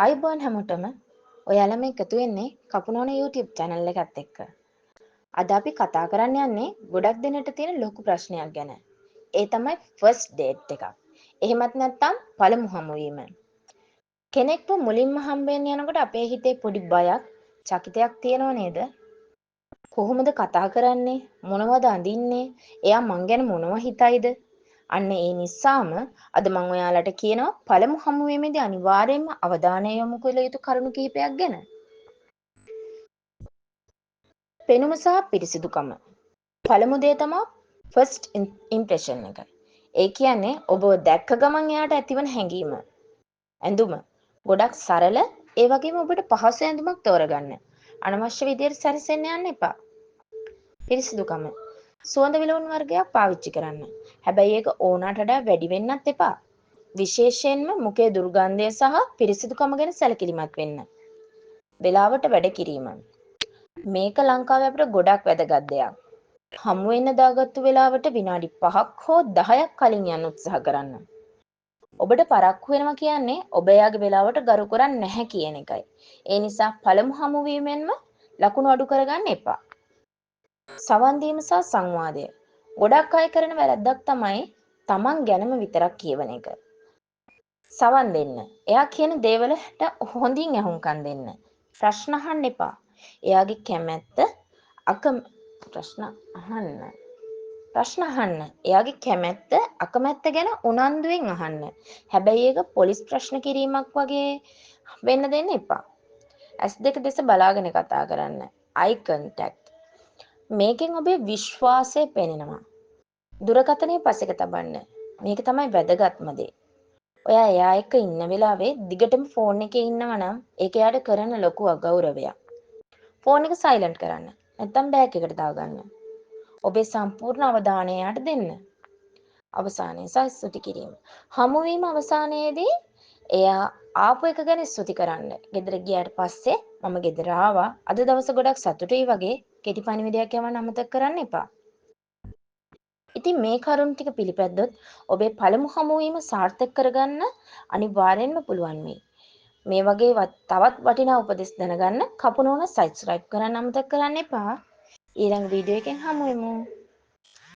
ආයුබෝවන් හැමෝටම. ඔයාලම එකතු වෙන්නේ කපුනෝන YouTube channel එකත් එක්ක. අද අපි කතා කරන්න යන්නේ ගොඩක් දෙනෙට තියෙන ලොකු ප්‍රශ්නයක් ගැන. ඒ තමයි ෆස්ට් ඩේට් එකක්. එහෙමත් නැත්නම් පළමු හමුවීම. කෙනෙක්ව මුලින්ම හම්බෙන්න යනකොට අපේ හිතේ පොඩි බයක්, චකිතයක් තියෙනව නේද? කොහොමද කතා කරන්නේ? මොනවද අඳින්නේ? එයා මං ගැන මොනව හිතයිද? අන්න ඒ නිසාම අද මං ඔයාලට කියනවා පළමු හමුවීමේදී අනිවාර්යයෙන්ම අවධානය යොමු කළ යුතු කරුණු කිහිපයක් ගැන. පෙනුම සහ පිරිසිදුකම. පළමු දේ තමා ෆස්ට් ඉම්ප්‍රෙෂන් එක. ඒ කියන්නේ ඔබව දැක්ක ගමන් එයාට ඇතිවන හැඟීම. ඇඳුම ගොඩක් සරල, ඒ වගේම ඔබට පහසු ඇඳුමක් තෝරගන්න. අනවශ්‍ය විදියට සැරසෙන්න යන්න එපා. පිරිසිදුකම. සුවඳ විලවුන් වර්ගයක් පාවිච්චි කරන්න. හැබැයි ඒක ඕනට වඩා වැඩි වෙන්නත් එපා. විශේෂයෙන්ම මුඛයේ දුර්ගන්ධය සහ පිරිසිදුකම ගැන සැලකිලිමත් වෙන්න. වෙලාවට වැඩ කිරීම. මේක ලංකාවේ අපිට ගොඩක් වැදගත් දෙයක්. හමු වෙන්න දාගත්තු වෙලාවට විනාඩි 5ක් හෝ 10ක් කලින් යන්න උත්සාහ කරන්න. ඔබට පරක්කු වෙනවා කියන්නේ ඔබ එයාගේ වෙලාවට ගරු කරන්නේ නැහැ කියන එකයි. ඒ නිසා පළමු හමුවීමෙන්ම ලකුණු අඩු කරගන්න එපා. සවන් දීම සහ සංවාදය. ගොඩක් අය කරන වැරැද්දක් තමයි තමන් ගැනම විතරක් කියවන එක. සවන් දෙන්න. එයා කියන දේවලට හොඳින් ඇහුම්කන් දෙන්න. ප්‍රශ්න අහන්න එපා. එයාගේ කැමැත්ත ප්‍රශ්න අහන්න. ප්‍රශ්න අහන්න. එයාගේ කැමැත්ත අකමැත්ත ගැන උනන්දුවෙන් අහන්න. හැබැයි ඒක පොලිස් ප්‍රශ්න කිරීමක් වගේ වෙන්න දෙන්න එපා. ඇස් දෙක දෙස බලාගෙන කතා කරන්න. Eye contact. මේකෙන් ඔබේ විශ්වාසය පෙනෙනවා. දුරකථනය පසෙක තබන්න. මේක තමයි වැදගත්ම දේ. ඔයා එයා එක්ක ඉන්න වෙලාවේ දිගටම ෆෝන් එකේ ඉන්නවා නම් ඒක එයාට කරන ලොකු අගෞරවයක්. ෆෝන් එක සයිලන්ට් කරන්න. නැත්නම් බෑග් එකට දාගන්න. ඔබේ සම්පූර්ණ අවධානය එයාට දෙන්න. අවසානයේ සහ ස්තුති කිරීම. හමුවීම අවසානයේදී එයා ආපු එක ගැන ස්තුති කරන්න. ගෙදර ගියාට පස්සේ මම ගෙදර ආවා. අද දවස ගොඩක් සතුටුයි වගේ කෙටි පණිවිඩයක් යවන්න අමතක කරන්න එපා. ඉතින් මේ කරුණු ටික පිළිපැද්දොත් ඔබේ පළමු හමුවීම සාර්ථක කරගන්න අනිවාර්යෙන්ම පුළුවන් වෙයි. මේ වගේ තවත් වටිනා උපදෙස් දැනගන්න කපුනෝන සබ්ස්ක්‍රයිබ් කරන්න අමතක කරන්න එපා. ඊළඟ වීඩියෝ එකෙන් හමු වෙමු.